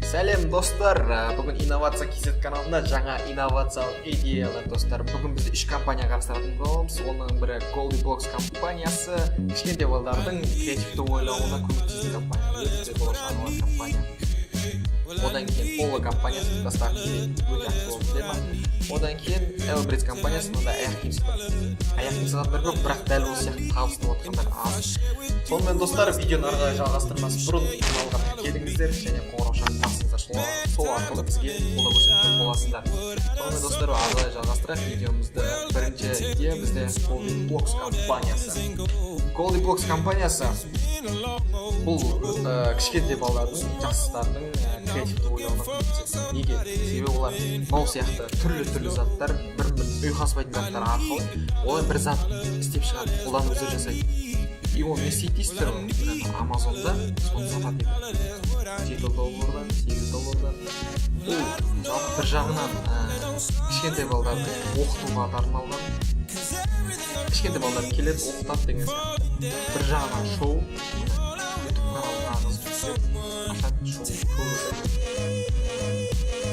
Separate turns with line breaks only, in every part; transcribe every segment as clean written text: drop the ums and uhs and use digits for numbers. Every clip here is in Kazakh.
Сәлем, достар! Бүгін Инновация KZ каналында жаңа инновациялық идеялар. Достар, бүгін біз үш компания қарастыратын боламыз. Оның бірі Goldie Blocks компаниясы, кішкентай балалардың креативті ойлауына көмектесетін компания, өте болашағы бар компания. Одан кейін Polo компаниясы, доставка өте актуалды тема. Одан кейін Elbridge компаниясы, мындай аяқ киім сатады. Аяқ киім сататындар көп, бірақ дәл осы сияқты табысты отырғандар аз. Сонымен, достар, видеоны ары қарай жалғастырмас бұрын каналға тіркеліңіздер және қоңыраушаны басыңыздар. Сол арқылы бізге қолдау көрсеткен боласыздар. Сонымен, достар, ары қарай жалғастырайық видеомызды. Бірінші идея бізде Goldie Blocks компаниясы. Goldie Blocks компаниясы бұл кішкентай балалардың, жастардың креативті ойлауына көмектеседі. Неге? Себебі олар мынау сияқты түрлі түрлі заттар, бір бірін ұйқаспайтын заттар арқылы олар бір зат істеп шығады, қолдан өздері жасайды. И оны не істейді дейсіздер ғой? Міне, Амазонда соны сатады екен 7 доллардан, 8 доллардан. Бұл жалпы бір жағынан кішкентай балаларды оқытуға да арналған. Кішкентай балалар келеді, оқытады деген сияқты. Бір жағынан шоу, Ютуб каналына қыз түседі, ашады, шоу шоу жасайды.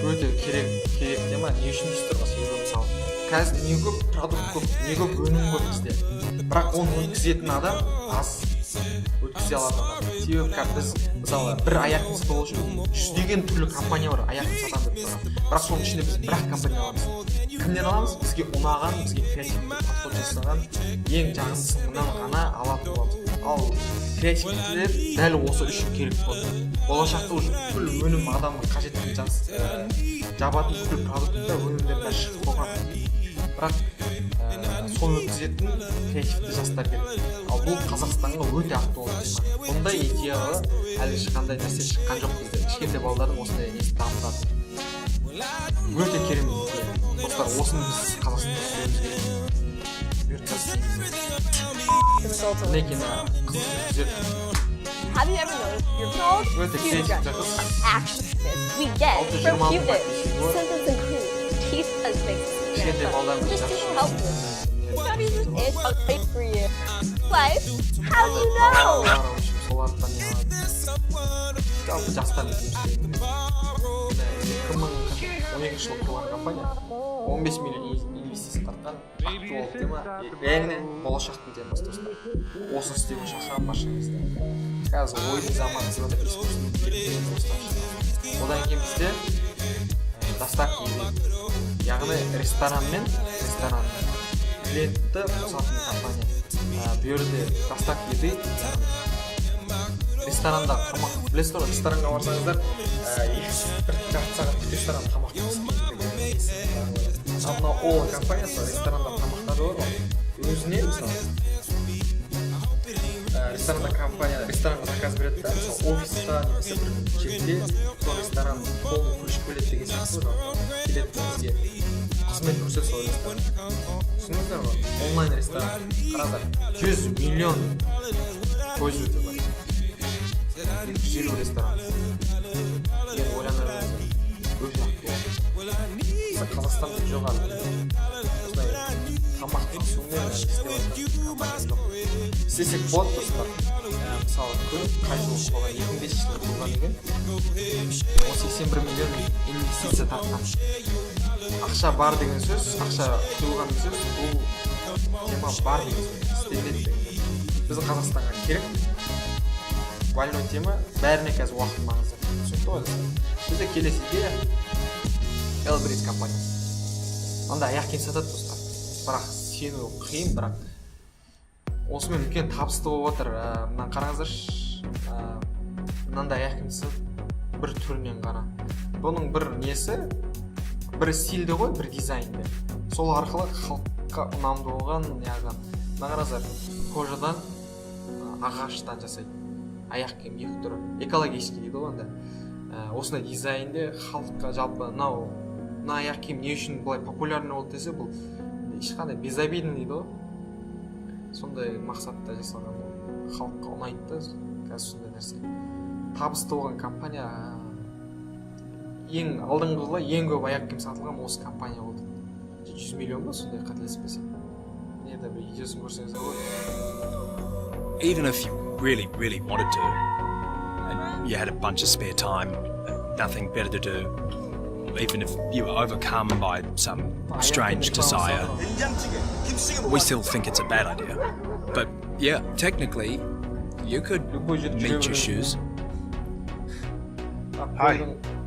Өте керек, керек тема. Не үшін дейсіздер ғой? Себебі, мысалы, қазір не көп продукт көп, не көп өнім көп бізде, бірақ оны өткізетін адам аз, өткізе алатын адам. Себебі қазір біз, мысалы, бір аяқ киім сатып алу үшін жүздеген түрлі компания бар аяқ киім сатамын деп тұрған, бірақ соның ішінде біз бір ақ компания аламыз. Кімнен аламыз? Бізге ұнаған, бізге креативті подход жасаған, ең жағымдысынан ғана алатын боламыз. Ал креативтілер дәл осы үшін керек болды. Болашақта уже бүкіл өнім, адамның қажеттігін жабатын бүкіл продукттар, өнімдер бәрі шығып қойған, бірақ соны өткізетін креативті жастар керек. Ал бұл Қазақстанға өте актуалды тема. Бұндай идеяға әлі ешқандай нәрсе шыққан жоқ бізде. Кішкентай балалардың осындай несін дамытатын өте керемет идея, достар. Осыны біз Қазақстанда істеуіміз керек, бұйыртса, істейміз. Мінекей, мына қыз жүргізеді.
Have you ever noticed your dog
Өте креативті қыз.
Actually we get
620
from
мың
cuteness?
Подписчигі бар.
Symptoms include teeth as makes
Кішкентай балалардың
just
жақсы
to help you. It's okay for you. Life? How do you know?
В общем, солардан не алады. Жалпы жастармен жұмыс істеген. 2012 жылы құрылған компания, 15 миллион инвестиция тартқан. Актуалды тема, реально болашақтың темасы. Достар, осыны істеуге шақырамын баршаңызды. Қазір ойдың заманы деп жатыр, искусственный интеллект осыдан шыққан. Одан кейін бізде доставка еды, яғни ресторан мен ресторан клиентті қосатын компания. Бұл жерде доставка еды, яғни ресторанда тамақ, білесіздер ғой, ресторанға барсаңыздар, екі, бір жарты сағат күтесіздер ана тамақ. Ал мынау Ола компаниясы ресторанда тамақтарды бар ғой, өзіне, мысалы, ресторанда компания ресторанға заказ береді да, мысалы, офисқа немесе бір жерде сол ресторан полный көшіп келеді деген сияқты ғой. Жалпы келеді, бізге қызмет көрсетеді сол ресторан, түсіндіңіздер ғой? Онлайн ресторан. Қараңыздар, 100 миллион пользователь бар, 250 ресторан. Енді ойлана беріңіздер, өте актуалды. Бізде Қазақстанда жоқ әлі осындай тамақ тасумен әлі істеп жатқан компания жоқ. Істесек болады, достар. Мысалы, көріп, қай жылы құрылған? 2005 жылы құрылған екен. 81 миллион инвестиция тартқан. Ақша бар деген сөз, ақша құйылған деген сөз, бұл тема бар деген сөз, істелінеді деген сөз. Біздің Қазақстанға керек больной тема. Бәріне қазір уақыт маңызды, түсінікті ғой, достар? Бізде келесі идея Elbridge компаниясы. Мынандай аяқ киім сатады, достар, бірақ сену қиын, бірақ осымен үлкен табысты болып жатыр. Мынаны қараңыздаршы, мынандай аяқ киім сатады бір түрінен ғана. Бұның бір несі, бір стильде ғой, бір дизайнде, сол арқылы халыққа ұнамды болған. Яғни мына қараңыздар, кожадан, ағаштан жасайды аяқ киім, екі түрі, экологический дейді ғой енді. Осындай дизайнде халыққа жалпы мынау, мына аяқ киім не үшін былай популярный болды десе, бұл ешқандай безобидный дейді ғой, сондай мақсатта жасалған. Ол халыққа ұнайды да. Қазір сондай нәрсе табысты болған компания. Ең алдыңғы жылы ең көп аяқ киім сатылған осы компания болды, 100 миллион ба, сондай, қателеспесем. Не да, бір видеосын көрсеңіздер болады.
Even if you really, really wanted to, and you had a bunch of spare time, nothing better to do, even if you were overcome by some strange desire, we still think it's a bad idea. But yeah, technically, you could
Любой жерде жүре
meet your
береді.
Shoes.
А,
Hi.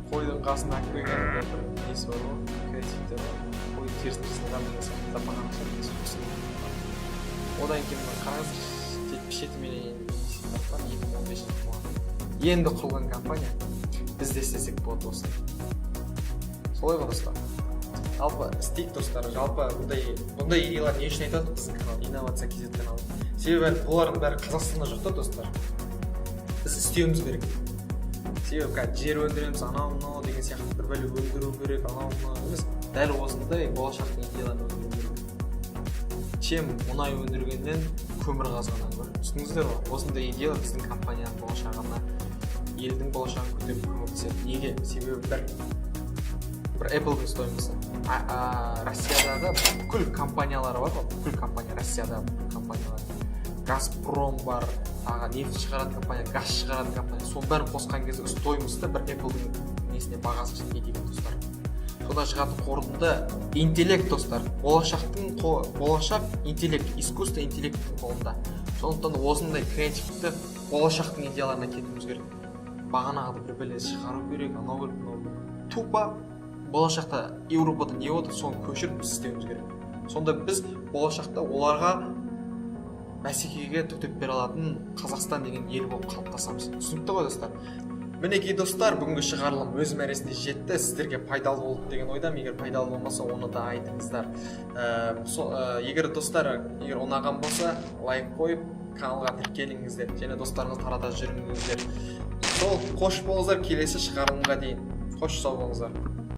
қойдың қасына алып келгенде бір несі бар ғой, креативтер бар, қойдың терісін сынған деген сияқты тапаған. Одан кейін мына қараңыздар, 77 миллион инвестиция тартқан, 2015-жылы болған, енді құрылған компания. Біз де істесек болады осыны, солай ғой, достар? Жалпы істейік, достар. Жалпы бұндай идеялар не үшін айтады біздің канал, Инновация KZ каналы? Себебі бұлардың бәрі Қазақстанда жоқ та, достар. Біз істеуіміз керек, себебі қазір жер өндіреміз, анау мынау деген сияқты бір бәле өндіру керек, анау мынау емес, дәл осындай болашақтың идеяларын өндіру керек, чем мұнай өндіргеннен, көмір қазғаннан гөрі, түсіндіңіздер ғой? Осындай идеялар біздің компанияның болашағына, елдің болашағын көтеріп көмектеседі. Неге? Себебі бір Apple'дың стоимости, Россиядағы бүкіл компаниялары бар ғой, бүкіл компания, Россиядағы бүкіл компаниялар, Газпром бар, тағы нефть шығаратын компания, газ шығаратын компания, соның бәрін қосқан кезде стоимости бір Apple'дың несіне, бағасы жетпейді екен, достар. Содан шығатын қорытынды: интеллект, достар, болашақ интеллект, искусственный интеллекттің қолында. Сондықтан осындай креативті болашақтың идеяларына кетуіміз керек. Бағанағыдай бір бәле шығару керек, анау керек, мынау керек. Тупо болашақта Еуропада не болып жатыр, соны көшіріп біз істеуіміз керек. Сонда біз болашақта оларға бәсекеге төтеп бере алатын Қазақстан деген ел болып қалыптасамыз. Түсінікті ғой, достар? Мінекей, достар, бүгінгі шығарылым өз мәресіне жетті. Сіздерге пайдалы болды деген ойдамын. Егер пайдалы болмаса, оны да айтыңыздар. Егер, достар, егер ұнаған болса, лайк қойып, каналға тіркеліңіздер және достарыңызға тарата жүріңіздер. Сол, қош болыңыздар, келесі шығарылымға дейін. Қош, сау болыңыздар.